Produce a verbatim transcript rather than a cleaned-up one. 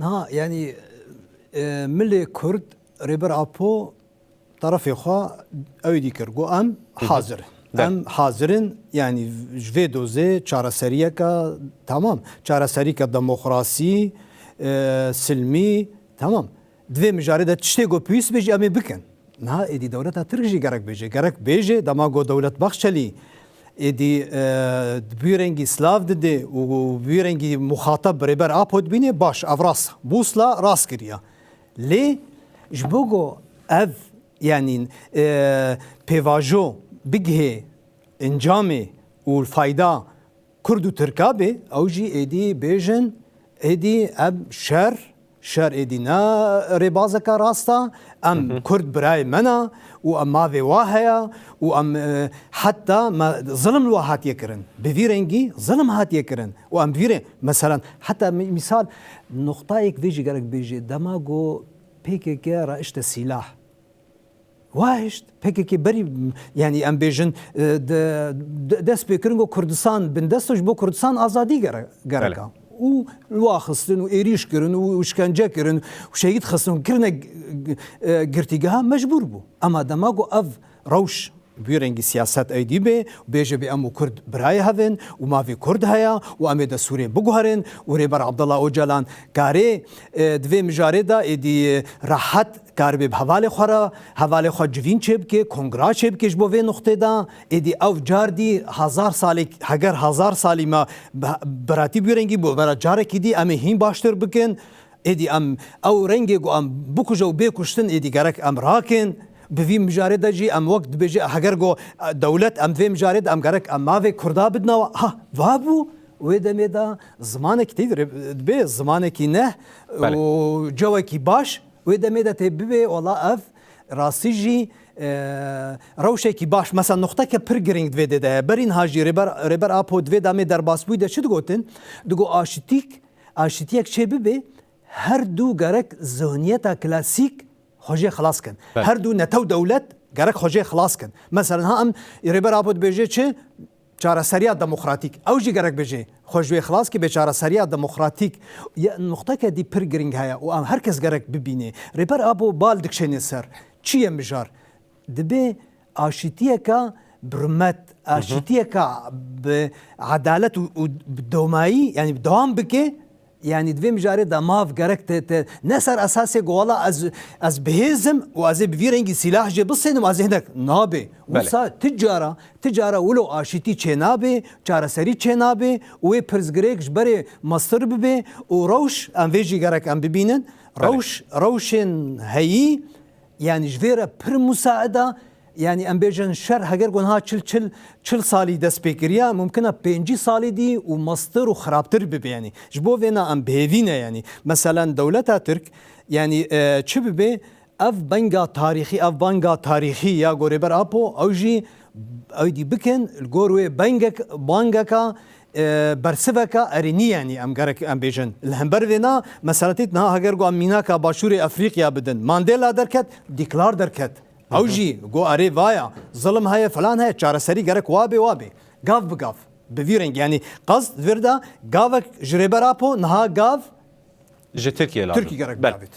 Ha, yanî, e, milê Kurd Rêber Apo terefê xwe ew dî kir, got, "Em hazir in. Em hazir in, yanî ji vê dozê çareseriyeke, tamam, çareseriyeke demokrasî, e, silmî, tamam. Di vê mijarê de tiştê ku pêwîst be jî em ê bikin." Niha êdî dewleta Tirk jî gerek bêje. Gerek bêje, dema ku Dewlet Bahçelî êdî, e, bi vî rengî silav dide û bi vî rengî muxatab bi Rêber Apo dibîne, baş, ev rast. Bûsla rast kiriye. Lê ji bo ku ev, yanî, e, pêvajo bigihê encamê û fayda Kurd û Tirka bê, ew jî êdî bêjin, êdî em şer, şer êdî ne rêbazeke rast e, em Kurd birayê me ne û em mavê wa heye û em, e, heta me zilim li wa hatiye kirin. Bi vî rengî zilim hatiye kirin û em bi vî rê-, meselen, heta mi-, mîsal, nuqtayek vê jî gerek bêjê, dema ku P K K raişte sîlah. Wa hişt, P K K berî, yanî em bêjin, e, de, de, dest pê kirin ku Kurdistan bindest e, ji bo Kurdistan azadî gere-, gerek e. Û li wa xistin û êrîş kirin û, û şkence kirin û şehîd xistin û kirine g-, g-, e, girtîgeha, mecbûr bû. Ema dema ku ev rewş bi vî rengî siyaset êdî bê û bêje bê em û Kurd birayê hev in û mavê Kurd heye û em ê destûrê biguherin û Rêber Abdullah Ocalan karê, e, di vê mijarê de êdî rehet karibe bi hevalê xwe re, hevalê xwe civîn çêbike, kongra çêbike ji bo vê nuqtê de. Êdî ew car dî hezar salê, heger hezar salî me bi, biratî bi vî rengî bû, bera carekî dî em ê hîn baştir bikin. Êdî em ew rengê ku em bikuje û bê kuştin, êdî gerek em rakin. Bi vî mijarê de jî em wek dibêje, heger ku, e, dewlet em vê mijarê de em gerek em mavê Kurda bidina we. Ha, va bû, wê demê de zimanekî tê dibê zimanekî neh Belê. û cewekî baş, wê demê de tê bibê, wela ev rastî jî, e, rewşekî baş. Mesela nuqteke pir girîng di vê dê de heye. Berî niha jî Rêber, Rêber Apo di vê demê derbas bûyî de çi digotin? Digot aşitîk, aşitiyek çê bibe, her du gerek zihniyeta klasîk xwe jê xilas kin. Belê. Her du netew dewlet gerek xwe jê xilas kin. Mesela ha em Rêber Apo dibêje çi? Çareseriya demokratîk. Ew jî gerek bêje xwe ji wê xilas ki bê çareseriya demokratîk. Ye, nuqteke dî pir girîng heye û em her kes gerek bibîne. Rêber Apo bal dikşêne ser. Çi ye mijar? Dibe aşîtiyeke bi rûmet, aşîtiyeke bi edalet û, û bi domayî, yanî bi dewam bike, yanî di vê mijarê de mav gerek te, te ne ser esasê ku wela ez, ez bihêz im û ez ê bi vî rengî sîlah jê bisênim, ez ê hinek nabe. Belê. Wisa ti cara, ti cara wilo aşîtî çênabe, çareserî çênabe û wê pirsgirêk ji berê mestir bibe û rewş, em vê jî gerek em bibînin. Belê. Rewş, rewşên heyî, yanî ji vê re pir musaid e. Yanî em bêjin şer heger ku niha çil, çil, çil salî dest pê kiriye, mumkin e pêncî salî dî û mestir û xirabtir bibe yanî. Ji bo vêna em bi hêvî ne yanî. Meselen dewleta Tirk, yanî, e, çi bibe, ev benga tarîxî, ev banga tarîxî ya ku Rêber Apo, ew jî, ew dî bikin, li gor wê bengek, bangeka, e, bersiveka erênî yanî em gerek em bêjin. Li hember vêna, mesela tê niha heger ku em mînaka Başûrê Efrîqya bidin, Mandela derket, Dîklar derket. Ew jî got, "Erê vaya, zilim heye, filan heye, çareserî gerek wa bê, wa bê." Gav bi gav, bi vî rengî. Yanî qasd vir de gavek ji Rêber Apo, niha gav Ji Tirkiyê lazim. Tirkî gerek Belê. bigavit.